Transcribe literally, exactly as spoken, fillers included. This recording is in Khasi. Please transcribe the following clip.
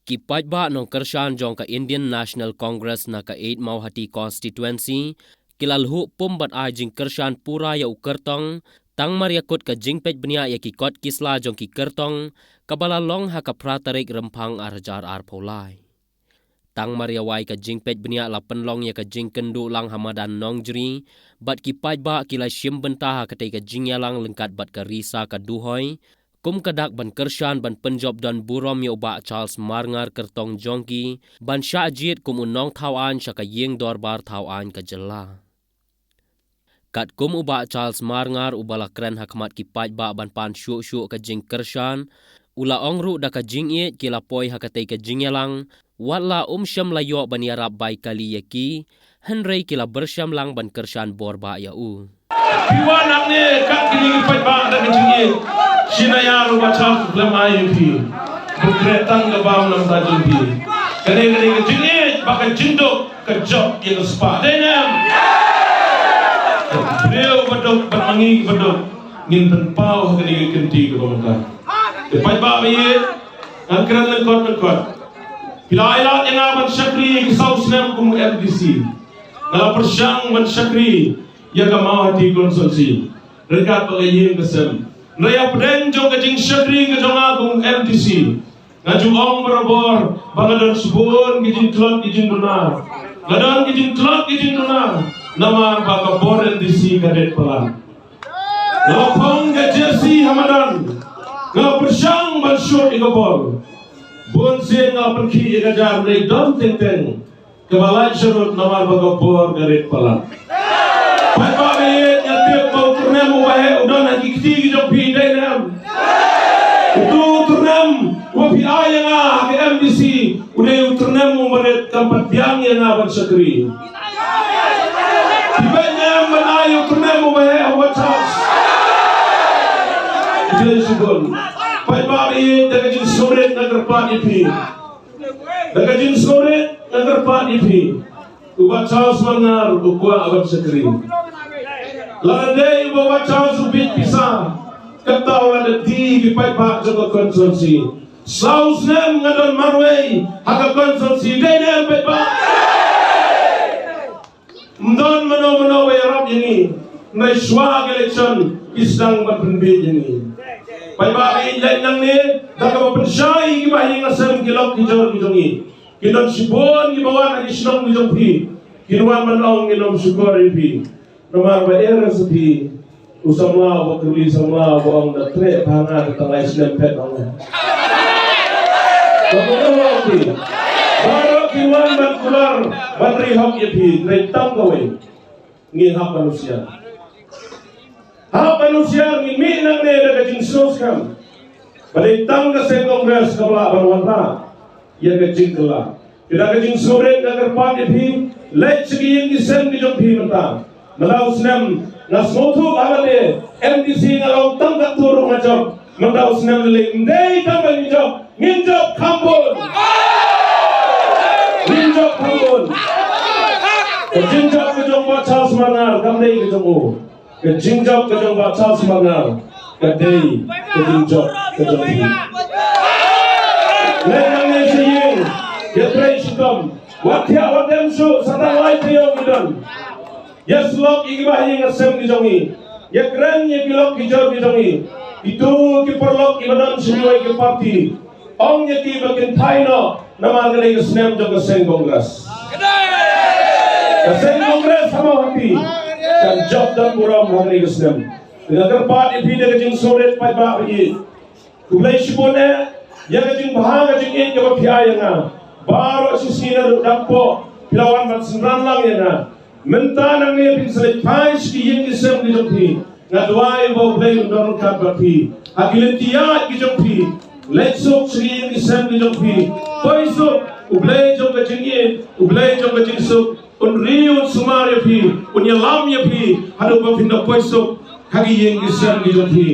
Ki paidbah nongkyrshan jong ka Indian National Congress na ka eight Mawhati Constituency ki la lhuh pum bad ai jingkyrshan pura ïa u kyrtong, tang mar ïa kut ka jingpeit bniah ïa ki kot ki sla jong ki kyrtong, kaba la long ha ka phra tarik Rymphang ar hajar arphew lai. Tang mar ïa wai ka jingpeit bniah la pynlong ïa ka jingkynduh lang ha madan Nongjri, bad ki paidbah ki la shim bynta ha katei ka jingïalang lyngkat bad ka risa ka duhoi, kum ka dak ban kyrshan ban pynjop don burom ïa u Bah Charles Marngar kyrtong jong ki, ban shah jied kum u nongthaw aiñ sha ka ïing dorbar thaw aiñ ka jylla. Katkum u Bah Charles Marngar uba la kren ha khmat ki paidbah ban pan shuh shuh ka jingkyrshan, u la ong ruh da ka jingïeit ki la poi ha katei ka jingïalang, wat la um shym la ïoh ban ïarap bai kali ïa ki, hynrei ki la byrsham lang ban kyrshan bor bah ïa u. Phi wan hangne kat kine ki paidbah da ka jingïeit. Shi na ïa ruh Bah Charles u khlem ai ïa phi. Bun khreh tang ka bam na bynta jong phi. Kane kane ka jingïeit bad ka jingduk ka jop ïa ka spah. Dei ne em? Briew ba duk bad ma ngi ba duk, ngin pynpaw ha kane ka kynti kaba mynta. Te paidbah ba ïeit, ngan kren lyngkot lyngkot. Phi la ai lad ïa nga ban shakri ïa ki saw snem kum u M D C. Nga la pyrshang ban shakri ïa ka Mawhati constituency ryngkat bad ka ïing ka sem. Hynrei hapdeng jong ka jingshakri ka jong nga kum M D C, nga ju ong barabor ba nga don shibun ki jingtlot ki jingduna. Nga don ki jingtlot ki jingduna namar ba ka bor M D C ka rit palat. Nga la phong ka jersey ha madan. Nga la pyrshang ban shut ïa ka bor. Bun sien nga la pynkhih ïa ka jar, hynrei don teng teng kaba lait sharud namar ba ka bor ka rit palat. Paidbah ba ïeit, nga tip ba u tyrnem uba heh u don ha ki kti ki jong phi, dei ne em? Utu u tyrnem uba phi ai ïa nga ha ka M D C, u dei u tyrnem uba rit, kam pat biang ïa nga ban shakri. Phi beit ne em ban ai u tyrnem uba heh ha u Bah Charles? Khublei shibun. Paidbah ba ïeit, da ka jingsngewrit nga kyrpad ïa phi. Da ka jingsngewrit nga kyrpad ïa phi. U Bah Charles Marngar u kwah ban shakri. Lada dei ba u Bah Charles u bieit pisa, kata u la da die ki paidbah jong ka constituency. Saw snem nga don marwei ha ka constituency, dei ne em paidbah? Ym don mano mano ba ïarap ïa ngi. Hynrei shuwa ka election ki sdang ban pynbieit ïa ngi. Paidbah ba ïeit, leit nangne da kaba pynshai ïa ki bahaïing hasem ki lok ki jor ki jong ngi. Ki don shibun kiba wan ha ki shnong ki jong phi. Kin wan ban ong ngin ym shukor ïa phi. Namar ba er sa phi u samla uba kyrli samla uba ong da treh bha nga da tang lai snem phet ong nga. Ba kyrli ong phi. Baroh kin wan ban kular ban ri hok ïa phi. Hynrei tang kawei, ngi hap ban husiar. Hap ban husiar, ngi mih nangne da ka jingsngewskhem ba dei tang ka seng Congress kaba lah ban wanrah ïa ka jingkylla. Te da ka jingsngewrit nga kyrpad ïa phi, leit sha ki ïing ki sem ki jong phi mynta. Mynta u snem nga sngewthuh ha lade M D C nga long tang katto ruh nga jop. Mynta u snem lei ym dei tang ba ngin jop, ngin jop kham bun. Ngin jop kham bun. Ka jingjop ka jong Bah Charles Marngar kam dei ka jong u. Ka jingjop ka jong Bah Charles Marngar ka dei ka jingjop ka jong phi. Leit nangne sha ïing, ïatrei shitom. Wat thiah wat dem shuh, sa tang lai taïew ngi don. Ïasyllok ïa ki bahaïing hasem ki jong ngi. Ïakren ïa ki lok ki jor ki jong ngi. Kito ki paralok kiba don sha kiwei ki party, ong ïa ki ba kin phai noh namar kane ka snem jong ka seng Congress. Ka seng Congress ha Mawhati kan jop don burom ha kane ka snem. Nga kyrpad ïa phi da ka jingsngewrit paidbah ba ïeit. Khublei shibun eh ïa ka jingbha ka jingïeit kaba phi ai ïa nga. Baroh shisngi naduh dang poh phi la wan ban synran lang ïa nga. Mynta nangne phin sa leit phai sha ki ïing ki sem ki jong phi. Nga duwai ba U Blei un don ryngkat bad phi ha ki lynti ïaid ki jong phi. Leit suk sha ki ïing ki sem ki jong phi. Poi suk, U Blei jong ka jingïeit, U Blei jong ka jingsuk un ri un sumar ïa phi, un ïalam ïa phi haduh ba phin da poi suk ha ki ïing ki sem ki jong phi.